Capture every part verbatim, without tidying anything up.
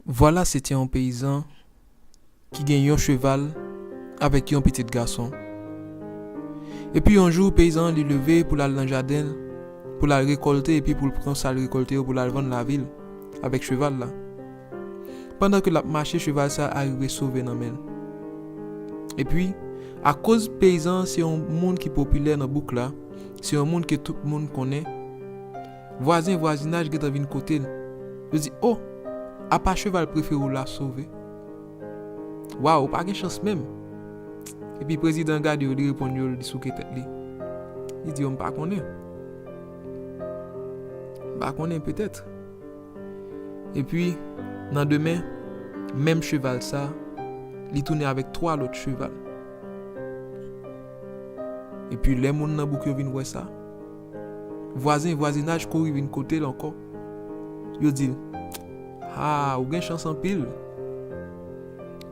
Vwala se te yon peyizan ki gen yon cheval avèk yon pitit gason. Epi yon jou, peyizan an li leve pou l al nan jaden l, pou l al rekòlte, epi pou l pran sa l rekòlte yo, pou l al vann lavil avèk cheval la. Pandan ke l ap mache, cheval sa a rive sove nan men l. Epi, akoz peyizan an se yon moun ki popilè nan bouk la, se yon moun ke tout moun konnen, vwazen vwazinaj gentan vin kote l. Yo di, "O, apa cheval prefere w la sove? Waw, ou pa gen chans menm." Epi prezidan gade yo, li reponn yo, li souke tèt li. Li di yo, "M pa konnen. M pa konnen, petèt." Epi, nan demen, menm cheval sa, li tounen avèk twa lòt cheval. Epi, lè moun nan bouk yo vin wè sa, vwazen vwazinaj kouri vin kote l ankò. Yo di l, "A, ou gen chans anpil.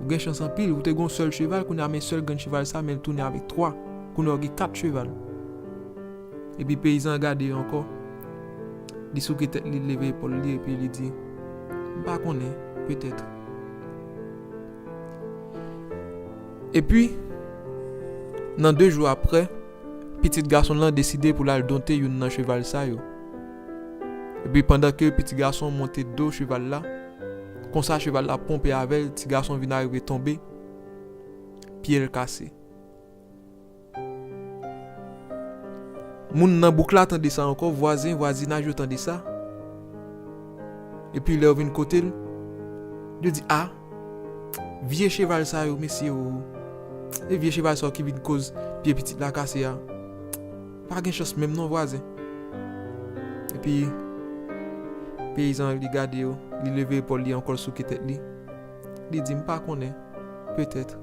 Ou gen chans anpil. Ou te gen yon sèl cheval, kounye a men sèl grenn cheval sa, men l tounen avèk twa. Kounye a w gen kat cheval." Epi peyizan an gade yo ankò. Li souke tèt li, leve epòl li, epi li di, "M pa konnen, petèt." Epi, nan de jou aprè, pitit gason lan deside pou l al donte youn nan cheval sa yo. Epi pandan ke pitit gason monte do cheval la, konsa cheval la ponpe avè l, ti gason vin arive tonbe, pye l kase. Moun nan bouk la tande sa ankò, vwazen, vwazinaj yo tande sa. Epi lè yo vin kote l, yo di, "A, vye cheval sa yo, mesye o. E vye cheval sa yo ki vin koz pye pitit la kase a. Pa gen chans menm non, vwazen." Epi peyizan li gade yo, li leve epòl li ankò, l souke tèt li. Li di, "M pa konnen. Petèt."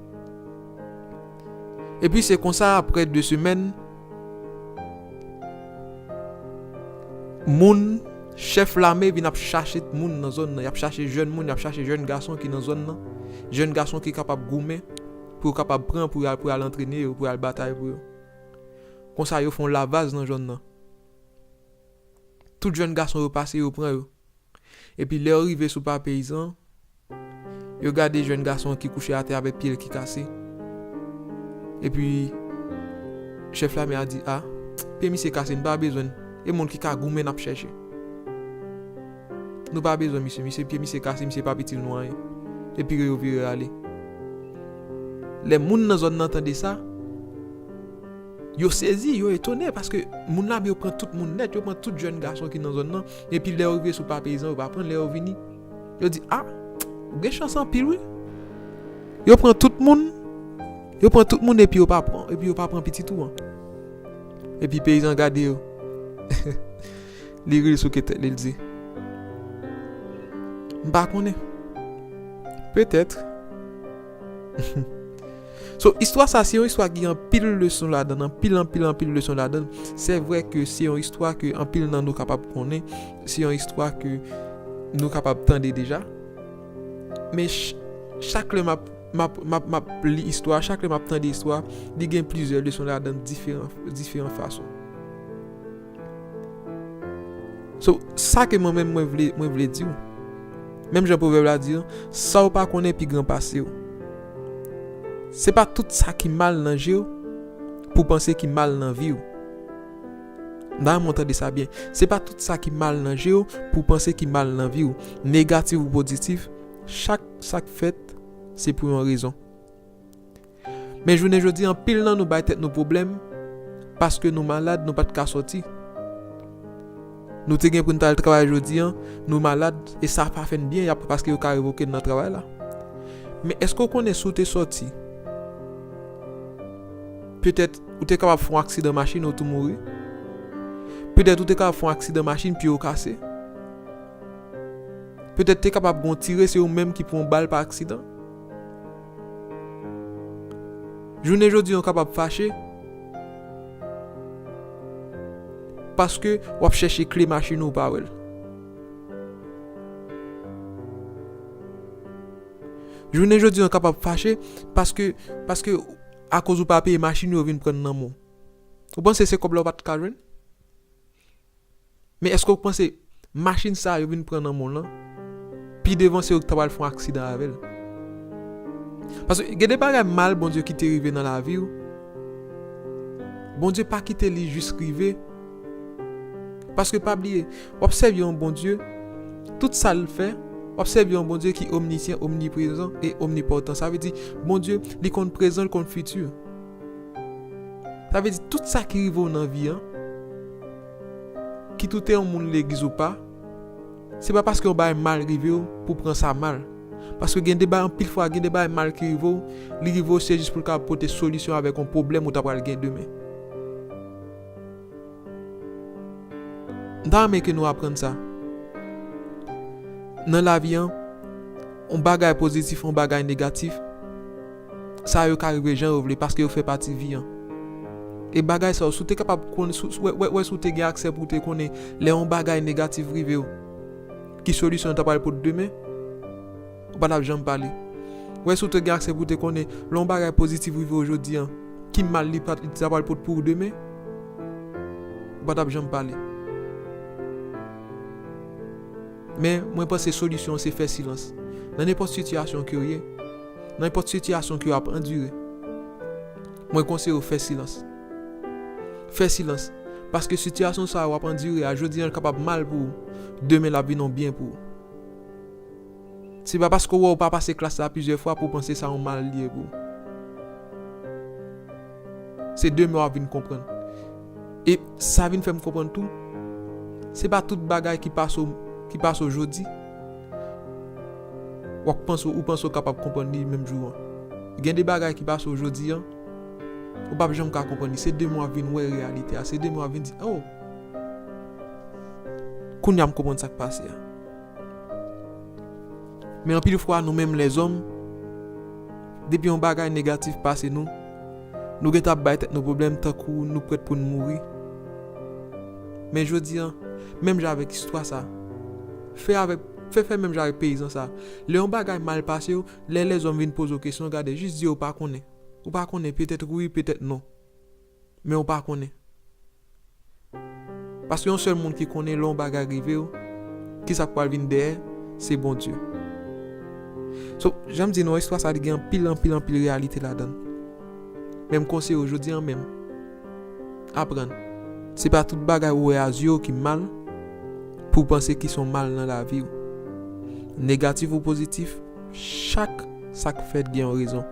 Epi se konsa, aprè de semèn, moun, chèf lame vin ap chache moun nan zòn nan. Y ap chache jèn moun, y ap chache jèn gason ki nan zòn nan. Jèn gason ki kapab goumen, pou yo kapab pran, pou y al, pou y al antrene yo, pou y al batay pou yo. Konsa, yo fè yon lavaz nan zòn nan. Tout jèn gason yo pase, yo pran yo. Epi lè yo rive sou pa peyizan, yo gade jèn gason ki kouche atè avèk pye l ki kase. Epi, chèf lame a di, "A, pye misye kase, n pa bezwen l. E moun ki ka goumen n ap chèche. Nou pa bezwen misye, misye, pye misye kase, misye pa itil nou anyen." Epi yo vire ale. Lè moun nan zòn nan tande sa, yo sezi, yo etone, paske moun lame yo pran tout moun nèt, yo pran tout jèn gason ki nan zòn nan, epi lè yo rive sou pa peyizan, yo pa pran, lè yo vini, yo di, "A, ou gen chans anpil, wi." Yo pran tout moun, yo pran tout moun, epi yo pa pran, epi yo pa pran pitit ou an. Epi peyizan gade yo. Li ri, l souke tèt li, l di, "M pa konnen. Petèt." So, istwa sa, se yon istwa ki anpil leson ladan, anpil, anpil, anpil leson ladan. Se vre ke se yon istwa ke anpil nan nou kapab konnen, se yon istwa ke nou kapab tande deja. Men ch-, chak lè m ap, m ap, m ap, m ap li istwa, chak lè m ap tande istwa, li gen plizyè leson ladan diferan, diferan fason. So, sa ke mwen menm mwen vle, mwen vle di w, menm jan pwovèb la di an, sa w pa konnen pi gran pase w. Se pa tout sa ki mal nan je w pou w panse ki mal nan vi w. Dayè mwen tande sa byen. Se pa tout sa ki mal nan je w pou w panse ki mal nan vi w. Negatif ou pozitif, chak sa k fèt, se pou yon rezon. Men jounen jodi, anpil nan nou bay tèt nou pwoblèm paske nou malad, nou pa t ka sòti. Nou te gen pou n t al travay jodi an, nou malad, e sa pa fè n byen, y ap, paske yo ka revoke n nan travay la. Men èske w konnen si w te sòti, petèt ou te kapab fè yon aksidan machin ou tou mouri? Petèt ou te kapab fè yon aksidan machin, pye w kase? Petèt te kapab gon tire, se ou menm ki pran yon bal pa aksidan. Jounen jodi an w kapab fache paske w ap chèche kle machin ou, ou pa wè l. Jounen jodi an w kapab fache paske, paske akoz ou pa peye machin yo vin pran nan men w. Ou panse se kòb la ou pa t ka jwenn? Men èske w panse machin sa yo vin pran nan men w lan, Ki devan se ou ki ta pral fè yon aksidan avè l. Paske gen de bagay mal Bondye kite rive nan lavi w. Bondye pa kite li jis rive. Paske pa bliye, w ap sèvi yon Bondye, tout sa l fè, w ap sèvi yon Bondye ki omnisyan, omniprezan e omnipotan. Sa vle di, Bondye, li konn prezan, li konn fiti. Sa vle di, tout sa ki rive w nan vi an, kit ou te yon moun legliz ou pa, se pa paske yon bagay mal rive w pou w pran sa mal. Paske gen de bagay, anpil fwa, gen de bagay mal ki rive w, li rive w se jis pou l kapab pote solisyon avèk yon pwoblèm ou ta pral gen demen. M ta renmen ke nou aprann sa. Nan lavi an, yon bagay pozitif, yon bagay negatif, sa yo ka rive jan yo vle paske yo fè pati vi an. E bagay sa yo, si w te kapab konn, si w, wè, wè, wè si w te gen aksè pou w te konnen lè yon bagay negatif rive w, ki solisyon l ta pral pot demen, ou pa t ap janm pale. Wè si w te gen aksè pou w te konnen lè yon bagay pozitif rive w jodi an, ki mal li pa, li ta pral pot pou ou demen, ou pa t ap janm pale. Men, mwen panse solisyon an se fè silans. Nan nenpòt sitiyasyon ke w ye, nan nenpòt sitiyasyon ke w ap andire, mwen konseye w fè silans. Fè silans. Paske sitiyasyon sa a w ap andire a, jodi an l kapab mal pou ou, demen l ap vin yon byen pou ou. Se pa paske w wè w pa pase klas la plizyè fwa pou w panse sa yon mal li ye pou ou. Se demen w ap vin konprann. E sa vin fè m konprann tou, se pa tout bagay ki pase w, ki pase w jodi, w ap panse, ou panse w kapab konprann li menm jou an. Gen de bagay ki pase w jodi an, ou p ap janm ka konprann li. Se demen w ap vin wè reyalite a. Se demen w ap vin di, oh, kounye a m konprann sa k pase a. Men anpil fwa, nou menm lèzòm, depi yon bagay negatif pase nou, nou gentan ap bay tèt nou pwoblèm tankou nou prèt pou n mouri. Men jodi an, menm jan avèk istwa sa, fè avèk, fè, fè menm jan avèk peyizan sa. Lè yon bagay mal pase w, lè lèzòm vin poze w kesyon, gade, jis di yo w pa konnen. Ou pa konnen, petèt wi, petèt non. Men ou pa konnen. Paske yon sèl moun ki konnen lè yon bagay rive w, ki sa k pral vin dèyè, se Bondye. So, jan m di nou, istwa sa li gen anpil, anpil, anpil reyalite ladan l. Men m konseye w jodi an menm, aprann. Se pa tout bagay ou wè a zye w ki mal pou w panse ki se yon mal nan lavi w. Negatif ou pozitif, chak sa k fèt gen yon rezon.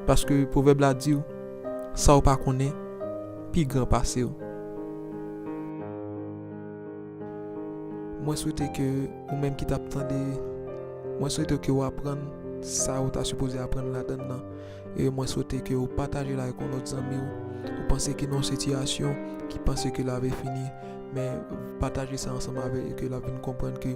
Paske pwovèb la di w, sa w pa konnen, pi gran pase w. Mwen swete ke ou menm ki t ap tande, mwen swete ke w aprann sa ou ta sipoze aprann ladan l nan. E mwen swete ke w pataje l avèk yon lòt zanmi w. Ou panse ke nan yon sitiyasyon ki panse ke lavi fini, men pataje sa ansanm avè l, ke l ap vin konprann ke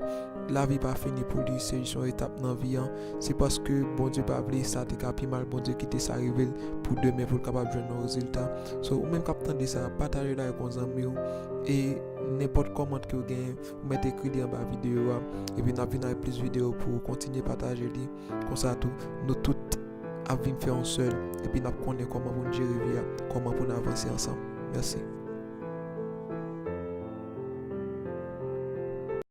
lavi pa fini pou li, se jis yon etap nan vi an. Se paske Bondye pa vle sa te ka pi mal, Bondye kite sa rive l pou demen pou l kapab jwenn yon rezilta. So, ou menm k ap tande sa, pataje l avèk yon zanmi w. E nenpòt kòmantè ke w genyen, ou mèt ekri li anba videyo a. Epi n ap vin avèk plis videyo pou w kontinye pataje li. Konsa tou, nou tout ap vin fè yon sèl. Epi n ap konnen kòman pou n jere vi a, kòman pou n avanse ansanm. Mèsi.